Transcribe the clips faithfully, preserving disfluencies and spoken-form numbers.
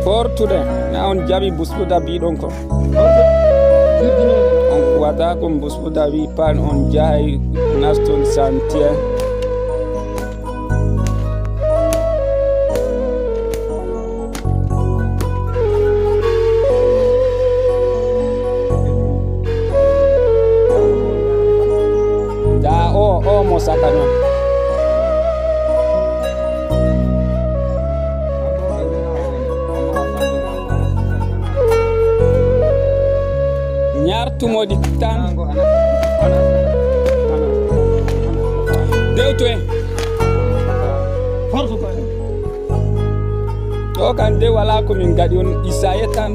Fortude, na on jaɓi busbuda biɗon ko. On kuwata ko busbuda wi pan on jahay naston santier. Da o, o mo saka non. Ñaartumo ɗi tan. Dewtu en. Ɗo kan de wala ko min gaɗi on isaye tan.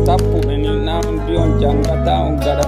Tappuɓe ni na on mbi on jangata on gaɗa.